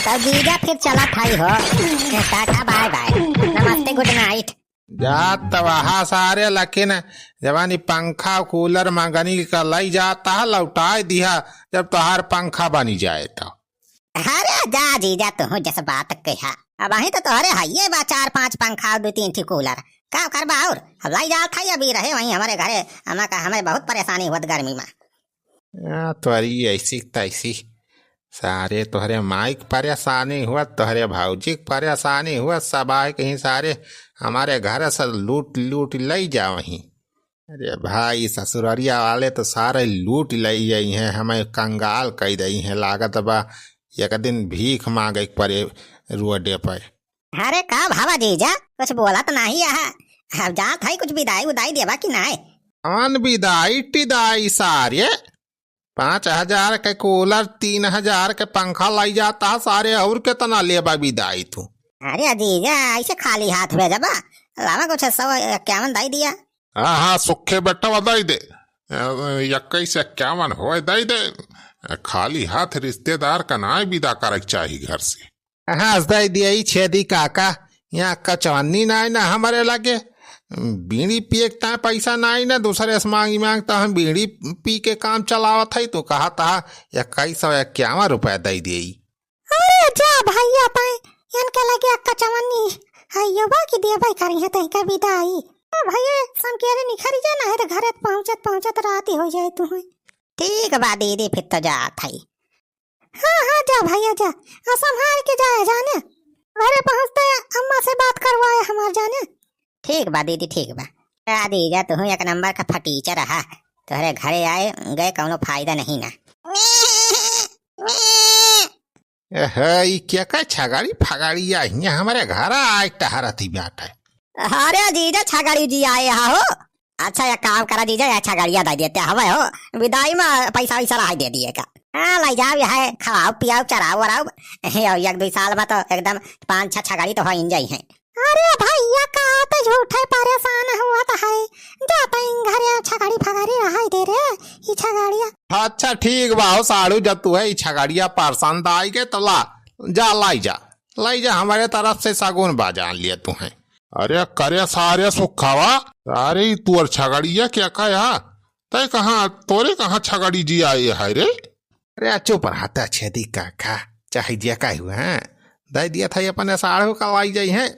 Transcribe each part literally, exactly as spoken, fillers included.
तब जीजा फिर चलत हई हो। Tata bye bye. नमस्ते, गुड नाइट। जात त वहा सारे, लेकिन जवानी पंखा कूलर मंगनी का लई जाता है, लौटाए दिया जब तोहार पंखा बनी जाए तो। अरे जा जीजा, तुहू जस बात कहा। अबहीं तो तोहरे हइये बा चार पांच पंखा और दू तीन ठी कूलर। का करबा और? अब लाई जात है, अभी रहे वहीं हमरे घरे। अमा का हमें बहुत परेशानी होत गर्मी मा। आ, तोरी ऐसी तैसी। सारे तोहरे माइक परेशानी हुआ, तोहरे भौजी के परेशानी हुआ, सब आए कहीं सारे हमरे घर से लूट लूट लई जावहीं। अरे भाई, ससुररिया वाले तो सारे लूट लई जाई हैं, हमें कंगाल कई दई हैं। लागत बा एक दिन भीख मांगे के परे रोडे पे। अरे का भावा जीजा, कुछ बोलत नाही आहा। अब जात है, कुछ बिदाई उदाई देबा कि नाय? कौन बिदाई टिदाई सारे? पाँच हजार के कूलर, तीन हजार के पंखा लाई जाता है सारे, और कितना लेबा बिदाई तू? अरे जीजा, ऐसे खाली हाथ भेजबा? लावा कुछ सौ इक्यावन दाई दिया। हाँ, हाँ, सुखे बेटवा दई दे। अ, इक्कीस इक्यावन होए, दई दे। खाली हाथ रिश्तेदार का नाय विदा करे के चाही घर से। हाँ, दई दिया ई छेदी काका, यहाँ कचौनी नाय ना हमरे लगे। बीड़ी पिए के ताय पैसा नाय ना, दूसरे से मांगी मांगता हम बीड़ी पी के काम चलावत है, तो कहा था इक्कीस सौ इक्यावन रुपया दई दिया ई। अरे जा भैया, तैं इनके लगे अक्का चवन्नी है, यो बा कि देबे करी है तैं का विदाई। ओ भैया, समकेरे निखरी जा, ना है तो घरे पहुँचत पहुँचत रात ही हो जाए तुम्हें। ठीक बा दीदी, फिर तो जात है। हाँ, हाँ, जा भैया जा, और संभाल के जाए जाने। घरे पहुँचते अम्मा से बात करवाए हमार जाने। ठीक बा दीदी, ठीक बा। आ दीजा, तुहू एक नंबर का फटीचर रहा। तोहरे घरे आए गए कौनो फायदा नहीं ना। एहे, ई के का छगड़ी फगड़ी आ हियां हमरे घर आए टहरत ही बाटे। अरे जीजा, छगड़ी जी आए हा हो। अच्छा, एक काम करा जीजा, या छगड़िया दे देते हवे हो, विदाई में पैसा वैसा रहा दे दिए का। हाँ, ले जाओ, यह खवाओ पियाओ चराओ वराओ। हे, और एक दो साल में तो एकदम पाँच छह छगड़ी तो हो ही जाई हैं। अरे भैया, का तो झूठे परेशान हुआ तो है, जा तैं घरे छगड़ी फगड़ी रहाई दे रे, ई छगड़िया। अच्छा ठीक बा हो साढ़ू, जब तू है ई छगड़िया पसंद आई के तो ला, जा लाई जा, लाई जा, हमारे तरफ से सगुन बा, जान लिया तू है। अरे करे सारे सुखावा, अरे ई तोर छगड़िया क्या का यहाँ? तय कहाँ, तोरे कहाँ छगड़ी जी आए है रे? अरे, आ चुप रहा, त छेदी काका, चाहे जे का हुआ, हैं? दे दिया था ये अपने साढ़ू का लाई जाई हैं।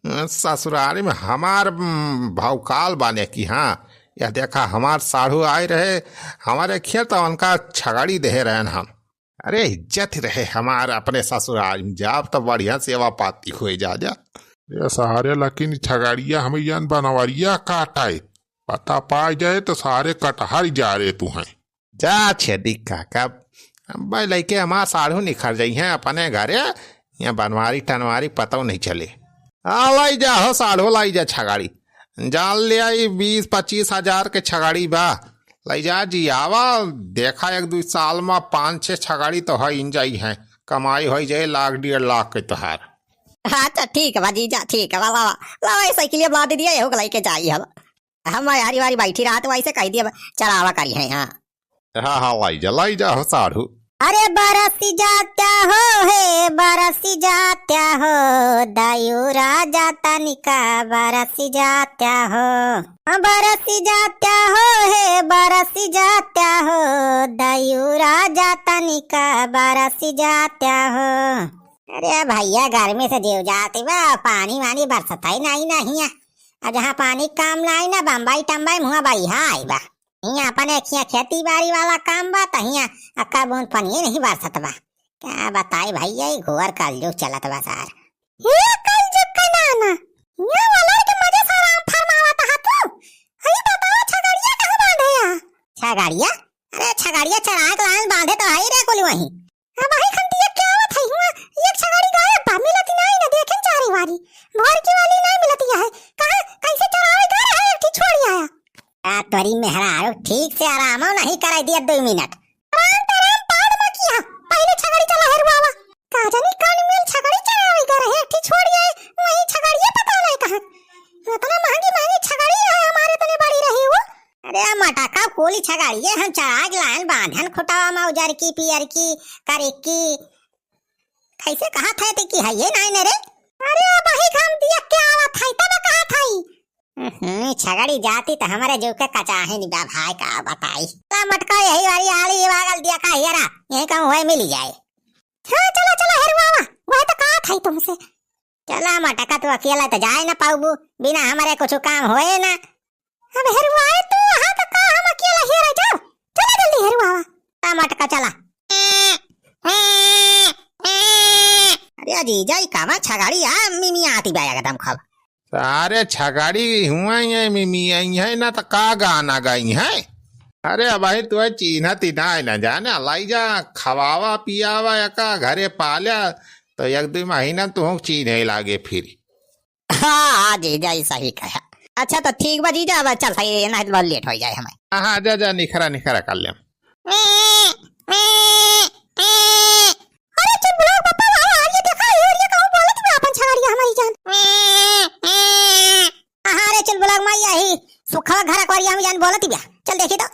ससुराल में हमार, उम, भौकाल बाने की, हाँ, यह देखा, हमार साढ़ू आए रहे, हमारे खेत, उनका छगड़ी दे रहन हम। अरे, इज्जत रहे हमार अपने ससुराल में, जाब तो बढ़िया सेवा पाती हुए जा जा। ये सारे लेकिन छगड़िया हमें यन बनवरिया काटाए, पता पा जाए तो सारे कटहर जा रे तू हैं। जा छेदी काका, अब लइके हमार साढ़ू निखर जाई हैं अपने घरे, यहाँ बनवारी टनवारी पतौ नहीं चले। आ, लाई जा हो साढ़ू, लाई जा छगाड़ी। जान ले आई, बीस पच्चीस हजार के छगाड़ी बा। लाई जा जी, आवा, देखा एक दो साल में पाँच छह छगाड़ी तो हो इन जाई हैं, कमाई हो जाए लाख डेढ़ लाख के तोहार। अच्छा, ठीक बा जीजा, ठीक बा, लावा, लावा, ये साइकिलिया बुला दे दिया, एहो के लइके जाई हम। हम यारी वारी बैठी रहत, वैसे कह दिया, चलावा करी है, हाँ। हाँ, हाँ, लाई जा, लाई जा, हो साढ़ू। अरे बरस जात्या हो, हे बरस जात्या हो, दयू राजा तनिका बरस जात्या हो। बरस जात्या हो, हे बरस जात्या हो, दयू राजा तनिका बरस जात्या हो। अरे भैया, गर्मी से जीव जाती बा, पानी वानी बरसत है नहीं, नहीं है। आ जहाँ पानी काम ना आई ना, बम्बई टम्बई मुँह बइहा आई बा। हियाँ अपने खिया खेती बाड़ी वाला काम बा, त हियाँ अक्का बूंद पनिये नहीं बरसत बा। का बताई भैया, ई घोर कलजुग चलत बा सार। हे कलजुग का नाना, हियाँ वाला के मजे से आराम फरमावत हा तू। हई बताओ, छगड़िया कहाँ बांधे आ? छगड़िया? अरे छगड़िया चराए के लायन बांधे तो हई रे कुल वहीं। अब वही खंतिया क्या आवत है हुआ, एक छगड़ी गायब बा, मिलती नहीं ना, देखेन चारी वारी। भोर की वाली नहीं मिलती है। कहाँ, कैसे चरावे गए रहे, एक ठी छोड़ी आया। आ तोरी मेहरारू ठीक से आरामो नहीं करे दिया दो मिनट। आराम तो आराम पाड़ में किया, पहले छगड़ी चला हेरुआवा। का जानी कौन मेल छगड़ी चरावे गए रहे, एक ठी छोड़ी आए, वही छगड़िया पता नहीं कहाँ। इतना महंगी महंगी छगड़ी रहे हमारे, इतने बड़ी रही वो। अरे मटका कोली छगड़िए हम चराग लाइन बांधन खुटावा मा उजर की, पियर की, करिक की। ऐसे कहत है ते कि है ये नाई ने रे। अरे अबही हम दिया के आवत है, तब कहत है। हम्म, छगड़ी जाती त हमरे जो के कचाहे नि बा भाई, का बताई। ला मटका यही वाली आली वागल दिया का हियरा, यही कहूँ होए मिली जाए। हाँ, चला, चला, हेरुआवा, वह तो कहत है तुमसे। चला मटका, तू अकेला त जाए न पाउबू, बिना हमरे कुछ काम होए ना। अब हेरुआए तू वहाँ त का हम अकेला हेरा जाओ? चला जल्दी हेरुआवा। ला मटका चला। अरे जीजा, ई कामा छगाड़ी आ मिमी आती बा एकदम खूब। सारे छगाड़ी हुआ ही है, मिमी आई है ना, त का गाना गाई है? अरे अबही तू चीन्हत ही ना है, ना जाने, लाई जा, खवावा पियावा, एका घरे पाल्या, तो एक दो महीना तू चीन्हे लागे फिर। हाँ, हाँ, जीजा, ई सही कहा। अच्छा, तो ठीक बा, जीजा, अब चल, सही, नहीं तो बहुत लेट हो जाए हमें। हाँ, हाँ, जा, जा, निखरा, निखरा कर ले। अरे, चुलबुलाक बापा, भाई, आ, ये देखा, ये, ये कहूँ बोलत बा अपन छगड़िया हमारी जान। हाँ, रे, चुलबुलाक माई, यही सुखवा घर अकबरिया में जान बोलत बा। चल, देखी तो।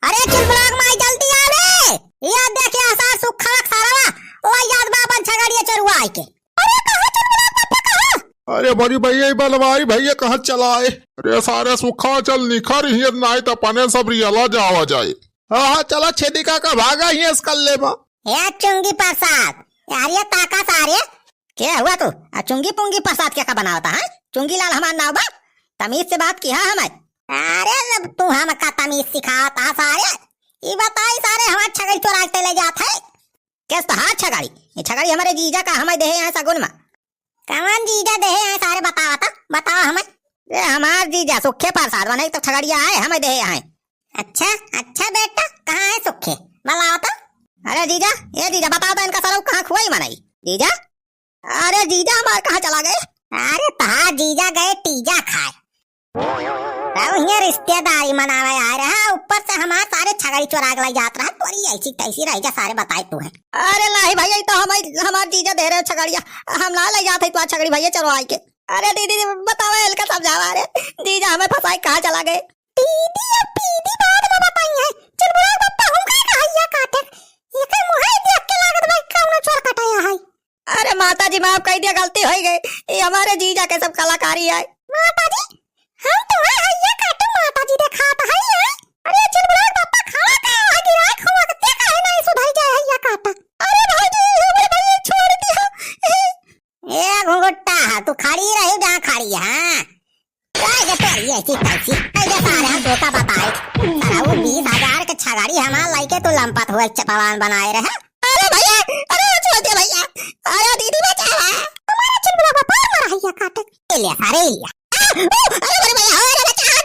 अरे, चुलबुलाक माई, जल्दी आ रे। ये देख, ये सार सुखवा सारा, ओ याद बा अपन छगड़िया चोरुआ आई के। अरे, कहाँ चल गया पापा, कहाँ? अरे बड़ी भैया, ई बलवाई भैया कहाँ चला आए? अरे सारे सुखा चल निखर हियर, नाई त अपने सब रियला जावा जाए। हाँ, हाँ, चला छेदी काका भागा हियस कर ले बा। ए चुंगी प्रसाद, यार ये ताका सारे। के हुआ तू? आ चुंगी पुंगी प्रसाद के का बनावता है? चुंगी लाल हमार नाव बा। तमीज से बात किहा हमें। अरे जब तू हमका तमीज सिखावता सारे, ई बताई सारे हमार छगड़ी चोरा के ले जात है। केस तहार छगड़ी? ये छगड़ी हमरे जीजा का हमें देहे हैं सगुन में। कवन जीजा देहे हैं सारे, बतावा त, बतावा हमें। ए हमार जीजा सुखे प्रसाद बने तो छगड़िया है, हमें देहे हैं। अच्छा, अच्छा बेटा, कहाँ है सुखे? बतावा त। अरे जीजा, ए जीजा, बतावा त इनका सरऊ कहाँ खुआई मनई? जीजा? अरे जीजा हमार कहाँ चला गए? अरे तहार जीजा गए टीजा खाए। तब हियाँ रिश्तेदारी मनावे आए रहा, ऊपर से हमार सारे छगड़ी चोरा के लाई जात रहा, तोरी ऐसी तैसी रही जा, सारे बताए तू है। अरे नाही भैया, ई तो हम, हमार जीजा दे रहे छगड़िया, हम ना ले जात है तो छगड़ी भैया चोरवाई के। अरे दीदी, बतावे इनका समझावा रे, जीजा हमें फंसाई कहाँ चला गए? दीदी अब दीदी बाद में बताई है, चुलबुला बप्पा हम का कहिया काटे, एकर मुहाई देख के लागत भाई कौनो चोर कटाया है। अरे माता जी, माफ कर दिया, गलती हो गई। ये हमारे जीजा के सब कलाकारी है। माता जी, हम तो है, है ये काटू माता जी देखात है, है? अरे चुलबुला बप्पा खड़ा का है, गिराए खुआ के ते काहे नहीं सुधर जाए है ये काटा? अरे भाई जी, हमरे भाई छोड़ दिया। ए घुंघुट्टा, तू खड़ी रही जहाँ खड़ी है, हाँ? काय के तोरी ऐसी तैसी, ऐसे सारे हम धोखा बताए। साला वो बीस हजार के छगाड़ी हमार लइके तू लंपत हुए चपवान बनाए रहे। अरे भैया, अरे छोड़ दे भैया। अरे दीदी बचावा। हमारे चुलबुला बापा मारा है ये काटे। ए ले सारे, ए ले। आ, ओ, अरे, अरे भैया, अरे बचा।